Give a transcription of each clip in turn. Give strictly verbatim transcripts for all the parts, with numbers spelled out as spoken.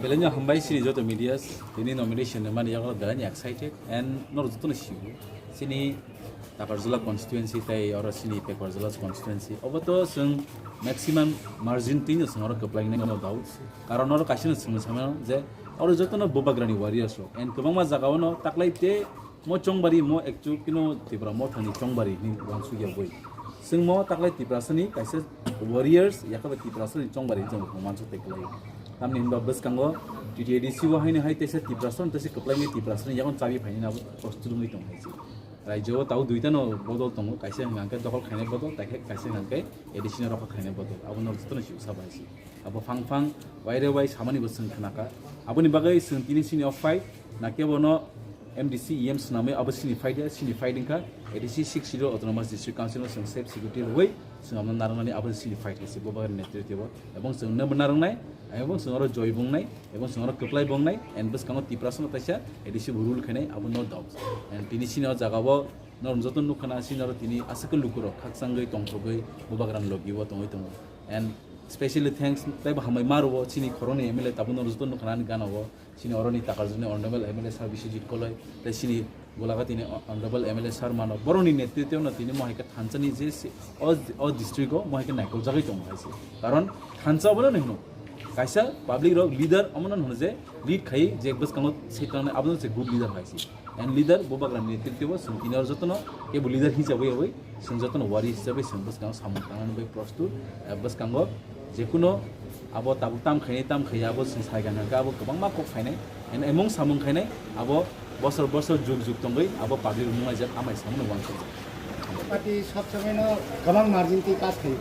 Belai no hambai sini joto medias, tini nomination ni mani yago belai ni excited and nor joto no siu. Sini Takarjala constituency tei oro sini Pekarjala constituency. Obo to chwng maximum margin twi no chwng oro kwplai nai no doubt. Karon oro kaisa no chwng sama je oro joto no Bubagrani warriors rok. And kwbangma jaga o no taklai te mo chongbari mo ekchu kino Tipra mo thani chongbari ni wansuk ya boi. Chwng mo taklai Tiprasani kaisa warriors yakaba Tiprasani chongbari chwng rok mansuk tei kwlai. Tamni hinba bwskango T T A D C o haino hai teisa Tiprasani teisa kwplai ni Tiprasani yakon chabi phaini nabo prostur wngwi tong hai se. Raijao tabuk duita no bodol tongo, kaisa hwnkha khe dokhol khainai bodol, tei khe kaisa hwnkha khe A D C no rokha khainai bodol. Abo no jotono sibsa bai se. Abo phang phang waire wai samani bo chwng khnakha. Aboni bagwi chwng tini sini o fight, na kebo no M D C E M swnamwi abo sini fight ya, sini fight wngkha A D C six schedule autonomous district council no chwng safe security rwui chwng abono narwknani abo sini fight hai se bo bagwi netritwo. Ebong chwng nabo narwknai, ebong chwng oro joi bongnai, ebong chwng oro kwplai bongnai, and bwskango Tiprasano taisa A D C bo rule khainai, abo no doubt. And tini sini o jaga o norok joto nukha na sini oro tini aswk lukurok khakchangwi tongthogwi Bubagrani logi o tongwi tongo. And specially thanks taibo hambai ma rwo chini khoroknwi M L A tabuk norok joto nukha na ani gana o chini oroni Takarjani honorable M L A sir Biswajit Koloi tei chini Golaghatini honorable M L A sir mano borokni netritwno tini mohai khe thansa ni je se o, o district o mohai khe naikol jagwi tongo hai se. Karon thansa obono hino kaisa public rok leader omono hino je lead khai je bwskango se tangnai abono se good leader hai se. And leader Bubagrani netritwo chwng tini oro jotono kebo leader hisabai oi chwng jotono wari hisabai chwng bwskango samung tangnani bai prostur, eh, bwskango jekuno abo tabuk tam khainai tam khai abo chwng sai gana khe abo kwbangma kok khainai and emong samung khainai abo bosor bosor jug jug tongwi abo public rok nunglaijak amai samung no uansukjak. Party sob somoi no kwbang margin twi pass khaio.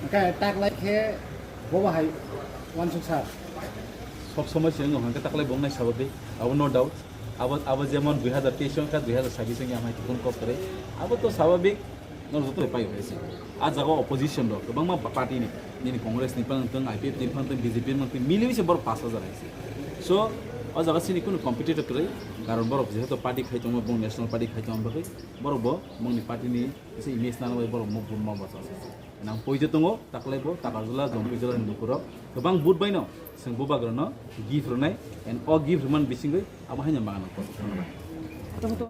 Hwnkhe taklai khe bobo hai uansuk sar. Sob somoi se wngkha hwnkhe taklai bo wngnai sababik, abo no doubt. Abo, abo jemon dui hazar teis wngkha, dui hazar sabis wngya amai tukun kok kwrwi. Abo to sababik, no joto pai hai se. A jaga opposition rok kwbangma party ni, nini Congress ni phang tong, I P F ni phang tong, B J P ni phang tong, miliwi se borok pash hajar hai se. So, o jaga sini kunu competitor kwrwi, karon borok jehetu party khai tongo, bong national party khai tongo bagwi, borok bo bongni party ni se image nana bai borok muk bun ma basa se. Nang poito tongo, taklai bo, Takarjala, Jampui jala ni lukurok kwbang vote bai no, chwng Bubagrano gift rwnai, and o gift rwmani bisingwi abo haino mangan kosok thangna bai.